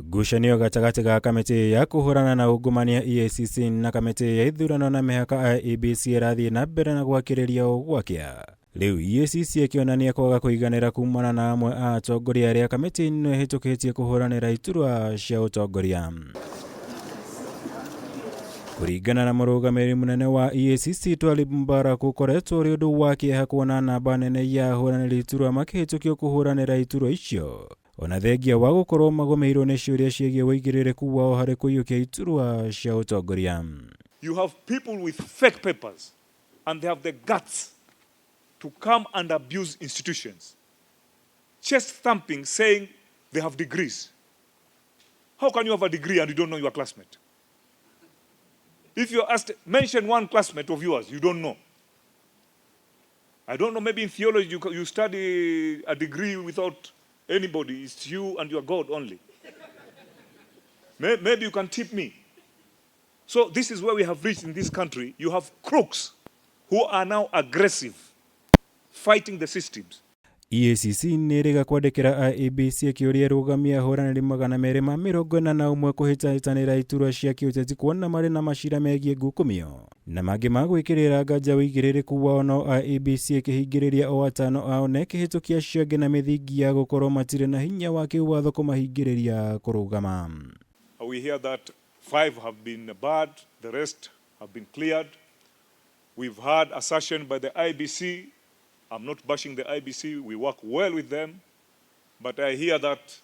Ngucanio gatagatĩ ga kamĩtĩ ya kũhũrana na ungumania EACC na kamĩtĩ ya ithurano na mĩhaka IEBC ĩrathiĩ na mbere na gwakĩrĩria o gwakĩa. Rĩu EACC ĩkĩonania kwaga kũiganĩra kumana na amwe a atongoria arĩa kamĩtĩ ĩno ĩhĩtũkĩtie kũhũranĩra iturwa cia ũtongoria. Kũringana na mũrũgamĩrĩri mũnene wa EACC Twalib Mbarak, ũkoretwo ũrĩ ũndũ wa kĩeha kuona namba nene ya ahũranĩri iturwa makĩhĩtũkio kũhũranĩra iturwa icio, ona thengia wa gũkorwo magũmĩirwo nĩ ciũria ciĩgiĩ ũigĩrĩrĩku wao harĩ kũiyũkia iturwa cia ũtongoria. You have people with fake papers and they have the guts to come and abuse institutions, chest thumping, saying they have degrees. How can you have a degree and you don't know your classmate? If you're asked, mention one classmate of yours, you don't know. I don't know, maybe in theology you study a degree without anybody. It's you and your God only. Maybe you can tip me. So this is where we have reached in this country. You have crooks who are now aggressive, fighting the systems. EACC nĩ ĩrĩga kwandĩkĩra IEBC ĩkĩũria ĩrũgamie ahũranĩri 241 kũhĩtahĩtanĩra iturwa cia kĩũteti, kuona marĩ na macira megiĩ ngukumio na mangĩ ma gwĩkĩrĩra nganja ũigĩrĩrĩku wao, no IEBC ĩkĩhingĩrĩria o atano ao na ĩkĩhĩtũkia acio angĩ na mĩthingi ya gũkorwo matirĩ na hinya wa kĩwatho kũmahingĩrĩria kũrũgama. We hear that five have been barred, the rest have been cleared. We've had assertion by the IEBC. I'm not bashing the IEBC, we work well with them, but I hear that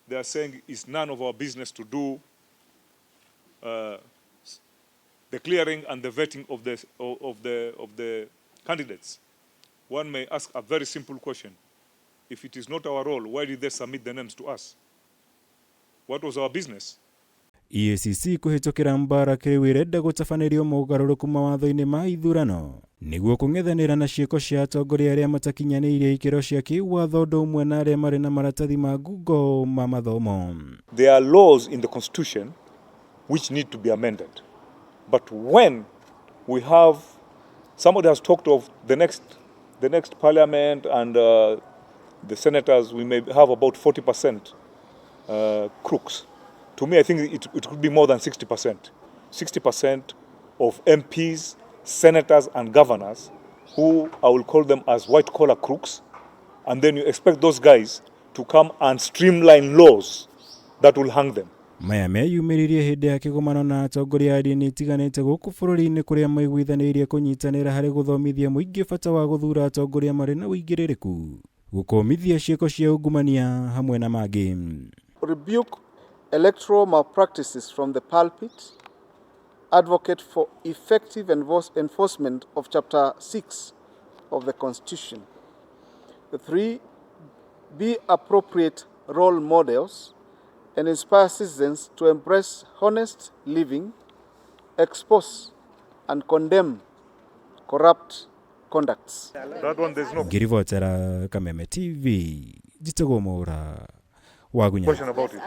they are saying it's none of our business to do the clearing and the vetting of the candidates. One may ask a very simple question. If it is not our role, why did they submit the names to us? What was our business? EACC kũhĩtũkĩra Mbarak rĩu ĩrenda gũtabanĩrio mogarũrũku mawatho-inĩ ma ithurano nĩguo kũng'ethanĩra na ciĩko cia atongoria arĩa matakinyanĩirie ikĩro cia kĩwatho, ũndũ ũmwe na arĩa marĩ na maratathi ma ngungo ma mathomo. There are laws in the constitution which need to be amended. But when we have, somebody has talked of the next parliament and the senators, we may have about 40% crooks. To me, I think it could be more than 60%. 60% of MPs, senators, and governors who I will call them as white collar crooks, and then you expect those guys to come and streamline laws that will hang them. Maya meyumĩririe hĩndĩ ya kĩgomano na atongoria a ndini itiganĩte gũkũ bũrũri-inĩ, kũrĩa maiguithanĩirie kũnyitanĩra harĩ gũthomithia mũingĩ bata wa gũthuura atongoria marĩ na ũigĩrĩrĩku, gũkũmithia ciĩko cia ungumania hamwe na mangĩ. Rebuke electoral malpractices from the pulpit, advocate for effective enforcement of Chapter 6 of the Constitution. Three, be appropriate role models and inspire citizens to embrace honest living, expose and condemn corrupt conducts. That one, there's no Ngĩribotera Kameme TV, njĩtagwo Mwaũra wa Gunya. Question about it.